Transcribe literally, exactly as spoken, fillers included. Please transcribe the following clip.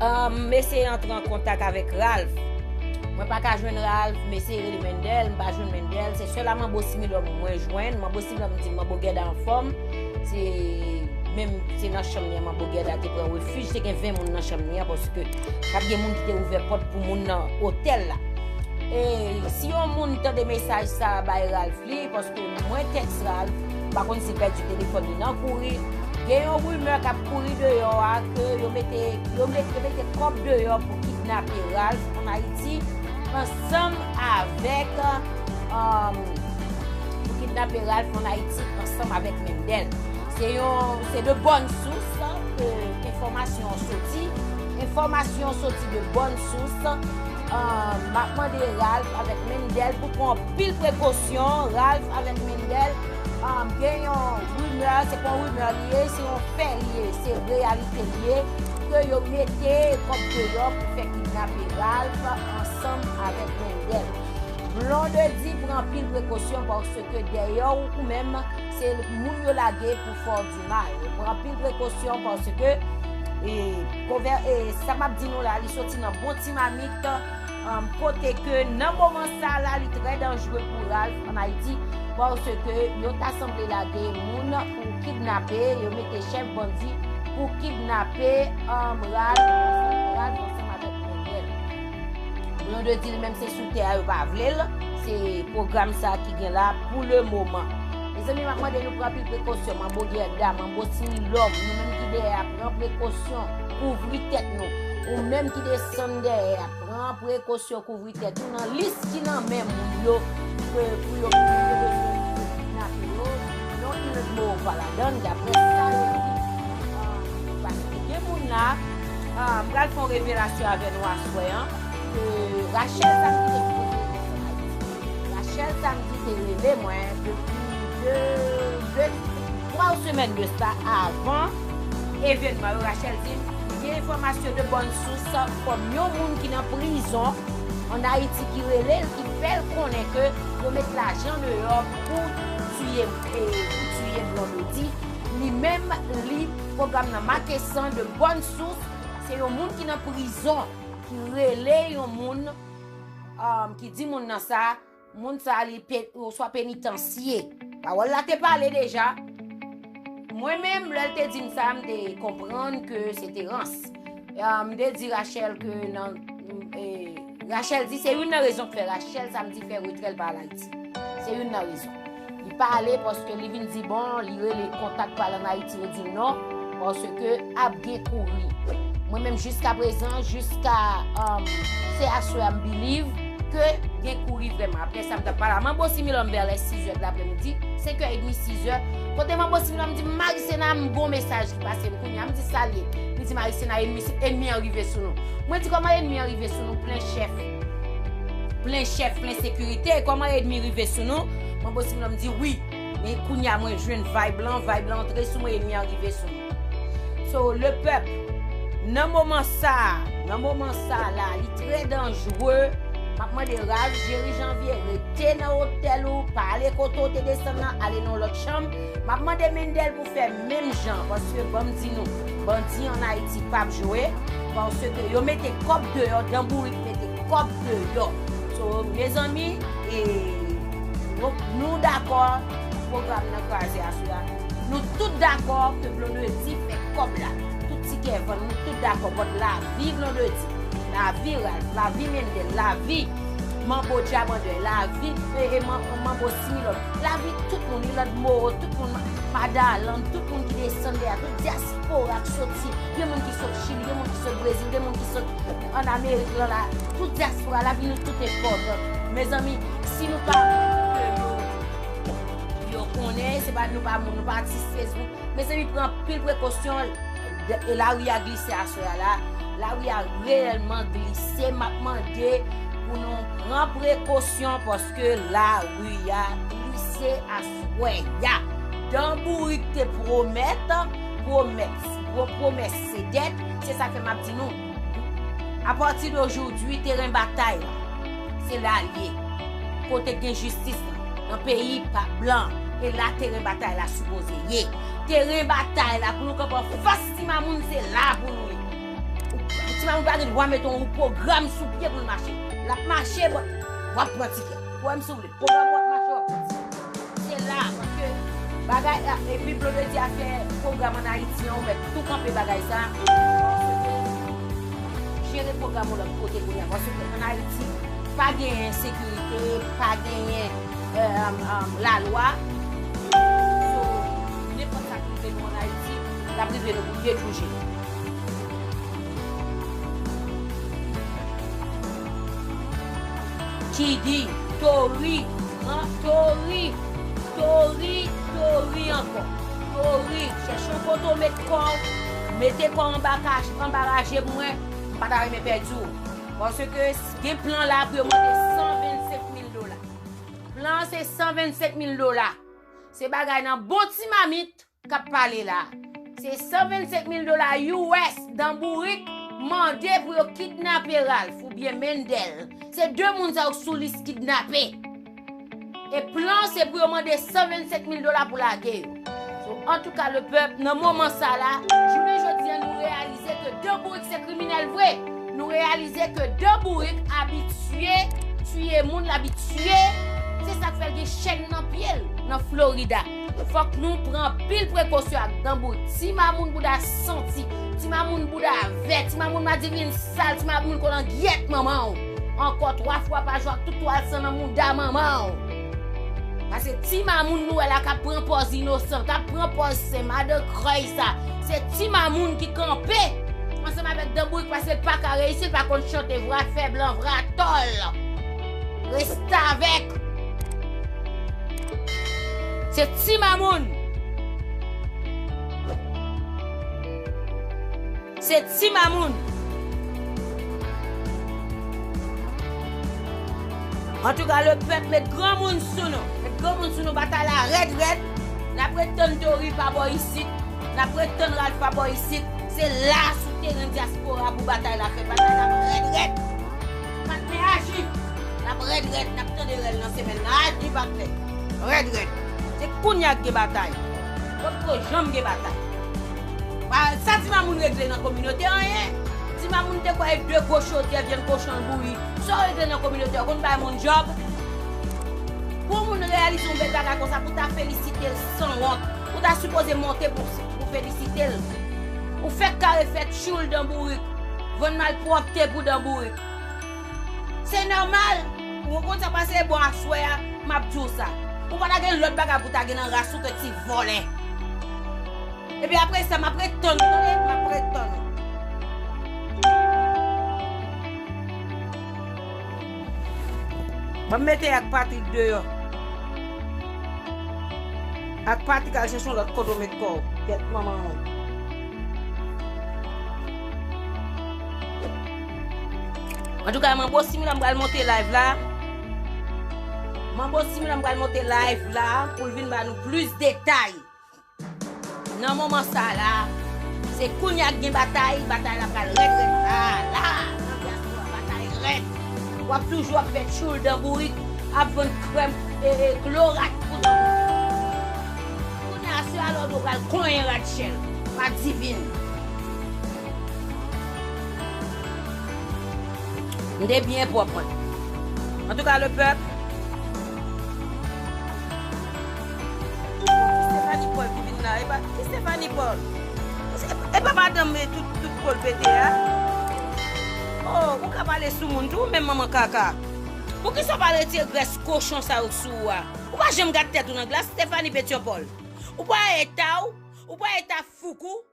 Um, m eseye antre an kontak avèk Ralph. Mwen pa ka jwenn Ralph, m eseye rele Mendel, m pa jwenn Mendel. Se sèl a Manbo Similòm mwen jwenn. Manbo Similòm di Manbo Gèda anfòm. Se menm, se nan chanm li an Manbo Gèda te pran refij. Te gen ven moun nan chanm li an paske pa t gen moun ki te ouvè pòt pou moun nan otèl la. E si yon moun tande mesaj sa a bay Ralph li, paske mwen tèks Ralph, m pa konn si l pèdi telefòn li nan kouri. Gen yon rimè k ap kouri deyò a ke yo mete, yo mete, yo mete kòb deyò pou kidnape Ralph ann Ayiti ansanm avèk, um, pou kidnape Ralph ann Ayiti ansanm avèk Mendel. Se yon, se de bòn sous ke enfòmasyon an soti. Enfòmasyon soti de bòn sous. Ah, m ap mande Ralph avèk Mendel pou pran anpil prekosyon. Ralph avèk Mendel, ah, gen yon rimè, se pa yon rimè li ye, se yon fè li ye, se reyalite li ye, ke yo mete kòb deyò pou fè kidnape Ralph ansanm avèk Mendel. Blondedy pran anpil prekosyon paske dèyè w ou menm, se moun yo lage pou fè w di mal. Pran anpil prekosyon paske, e, konvè-, e, sa m ap di nou la, li soti nan bon ti mamit, um, kote ke nan moman sa la, li trè danjere pou Ralph ann Ayiti, paske yo ta sanble lage moun pou kidnape, yo mete chèf bandi pou kidnape, um, Ralph, Ralph ansanm avèk Mendel. Blondedy li menm se sou tè a yo pa vle l, se pwogram sa ki gen la pou le moman. Mezanmi, m ap mande nou pran anpil prekosyon, Manbo Gèda, Manbo Similòm, nou menm ki dèyè a, pran prekosyon, kouvri tèt nou. Ou menm ki desann dèyè a, pran prekosyon, kouvri tèt ou nan lis ki nan men moun yo, ke pou yo, pou yo bezwen kidnape yo, non, Inez Moreau pa ladann, daprè sa yo di. Ah, paske gen moun la, ah, m pral fè yon revelasyon avè nou aswè an, ke Rachel Samedi te poze Rachel Samedi te rele mwen depi de, de, twa semèn de sa avan evènman yo. Rachel di m, gen enfòmasyon de bòn sous kòm yon moun ki nan prizon ann Ayiti ki rele l, ki fè l konnen ke yo met lajan deyò pou tiye, e, pou tiye Blondedy. Li menm, li, pwogram nan make san de bòn sous, se yon moun ki nan prizon ki rele yon moun, um, ki di moun nan sa, moun sa li pe-, oswa penitansye. Pawòl la te pale deja. Mwen menm, lè l te di m sa, m te konprann ke se te rans. E, m te di Rachel ke nan, e, Rachel di se youn nan rezon k fè Rachel Samedi fè retrè l pa al Ayiti. Se youn nan rezon. Li pa ale paske li vin di, bon, li rele kontak pa l ann Ayiti, yo di l non, paske ap gen kouri. Mwen menm, jiska prezan, jiska, um, se aswè a m believe ke gen kouri vrèman. Apre sa, m t ap pale a Manbo Similòm vè lè sizè de lapremidi, senk è edmi, sizè. Kote Manbo Similòm di m, Marisena, m gon mesaj ki pase m kounye a, m di sa l ye. Li di, Marisena, enmi, enmi an rive sou nou. Mwen di, kòman enmi an rive sou nou? Plen chèf. Plen chèf, plen sekirite. Kòman enmi rive sou nou? Manbo Similòm di, wi. Men kounye a mwen jwenn vibe lan, vibe lan antre sou mwen, enmi an rive sou mwen. So, le pèp, nan moman sa a, nan moman sa a la, li trè danjere. M ap mande Ralph, Jerry Janvier, rete nan otèl ou, pa ale kote w te desann nan, ale nan yon lòt chanm. M ap mande Mendel pou fè menm jan, paske ban m di nou, bandi ann Ayiti p ap jwe, paske yo mete kòb deyò, Dan Bourik mete kòb deyò. So, mezanmi, e, nou, nou dakò pwogram nan kraze aswè a. Nou tout dakò ke Blondedy fè kòb la. Tout tikè vann, nou tout dakò. But lavi Blondedy, lavi Ralph, lavi Mendel, lavi Manbo Djabandè, lavi, e, e, Man-, Manbo Similòm, lavi tout moun, Ilòd Moreau, tout moun, Madaland, tout moun ki desann dèyè, tout dyaspora k soti, gen moun ki sot Chili, gen moun ki sot Brezil, gen moun ki sot ann Amerik lan la, tout dyaspora, lavi nou tout enpòtan. Mezanmi, si nou pa moun ke yo, yo konnen, se pa, nou pa moun, nou pa atis Facebook, mezanmi, pran anpil prekosyon. De, e lari a glise aswè a la. Lari a reyèlman glise. M ap mande pou nou pran prekosyon paske lari a glise aswè a. Dan Bourik te pwomèt, pwomèt, pwo-, pwomès se dèt. Se sa k fè m ap di nou, apati de jodi, teren batay la, se la l ye. Kote k gen jistis lan, nan peyi pa blan, e la teren batay la sipoze ye. Teren batay la pou nou kanpe anfas ti mamoun, se la pou nou ye. Ou, ti Moun pa gen dwa mete yon pwogram sou pye pou l mache. L ap mache, bon, w ap pran tikè. Ou wè m si w vle. Pwogram w ap mache, w ap pran tikè. Se la, paske bagay la, epi Blondedy a fè pwogram ann Ayiti an, ou mèt tou kanpe bagay sa. Jere pwogram ou lòt kote kounye a, paske ann Ayiti, pa genyen sekirite, pa genyen, euh, um, um, lalwa. So, nenpòt sa k rive nou ann Ayiti, l ap rive nou pou de tou je. Kidi, Tori, an, Tori, Tori, Tori ankò. Tori, chèche yon kote w met kò w, mete kò w anba kach, anba raje pou mwen, m pa ta renmen pèdi w. Paske gen plan la pou yo mande san vennsenk mil dola. Plan an se san vennsenk mil dola. Se bagay nan bon ti mamit k ap pale la. Se san vennsenk mil dola U S Dan Bourik mande pou yo kidnape Ralph oubyen Mendel. Se de moun sa yo k sou lis kidnape. E plan se pou yo mande san vennsenk mil dola pou lage yo. So, antouka, lepèp, nan moman sa la, jounen jodi a, nou reyalize ke Dan Bourik se kriminèl vre. Nou reyalize ke Dan Bourik abitye tiye moun, l abitye, se sa k fè l gen chèn nan pye l nan Florida. Fòk nou pran anpil prekosyon ak Dan Bourik. Ti mamoun bouda santi, ti mamoun bouda vè, ti mamoun madivin sal, ti mamoun kolangyèt manman w. Ankò twa fwa pa jou ak tout twal san nan mouda manman w. Paske ti mamoun nou wè la k ap pran pòz inosan, k ap pran pòz sen, madan krèy sa. Se ti mamoun ki kanpe ansanm avèk Dan Bourik paske l pa ka reyisi, l pa konn chante, vra fè blan, vra tòl. Restavèk. Se ti mamoun. Se ti mamoun. Antouka, lepèp, met granmoun sou nou. Met granmoun sou nou, batay la rèd, rèd. N ap ret tann Tori pa bò isit. N ap ret tann Ralph pa bò isit. Se la sou teren dyaspora pou batay la fèt. Batay la rèd, rèd. Patnè aji. N ap rèd, rèd. N ap tande rèl nan semèn nan. Aji, patnè. Rèd, rèd. Se kounye a k gen batay. Potko janm gen batay. Pa, sa ti mamoun regle nan kominote anyen. Ti mamoun te kwè e de gwo chodyè vyann kochon l bouyi. Sa w regle nan kominote a, w konn bay moun djòb? Pou moun reyalize yon bèl bagay konsa, pou ta felisite l sanwont, pou ta sipoze monte pou, pou felisite l. Ou fèk kare fè tchoul Dan Bourik, vann malpwòpte pou Dan Bourik. Se nòmal. Ou konn sa pase, bon, aswè a, m ap di w sa. Ou pa ta gen lòt bagay pou ta gen nan ras ou ke ti vòlè. Epi apre sa, m ap ret tann ou, tande? M ap ret tann ou. Ban m mete ak Patrick deyò. Ak Patrick al chèche yon lòt kote w met kò w. Kèt manman w. Antouka, manbo Simila m pral monte live la. Manbo Simila m pral monte live la pou l vin ba nou plis detay. Nan moman sa la, se kounye a k gen batay, batay la pral rèd rèd la, la, nan dyaspora batay rèd. W ap toujou ap fè tchoul Dan Bourik, ap vann krèm, e, e, klorat pou Dan Bourik. Kounye a, se alò w pral konyen Ratchèl, pa divin. M te byen pwòp, mwen. Antouka, lepèp. Bon, ki Stephanie Paul ki vin la? E pa, ki Stephanie Paul? E, e pa madanm e tout, tout kò l pete a? Oh, ou ka pale sou moun tou, ou menm manman kaka. Poukisa w pa retire grès kochon sa yo sou ou a? Ou pa janm gad tèt ou nan glas, Stephanie Petyonpòl. Ou pa eta w, ou pa eta fouk ou.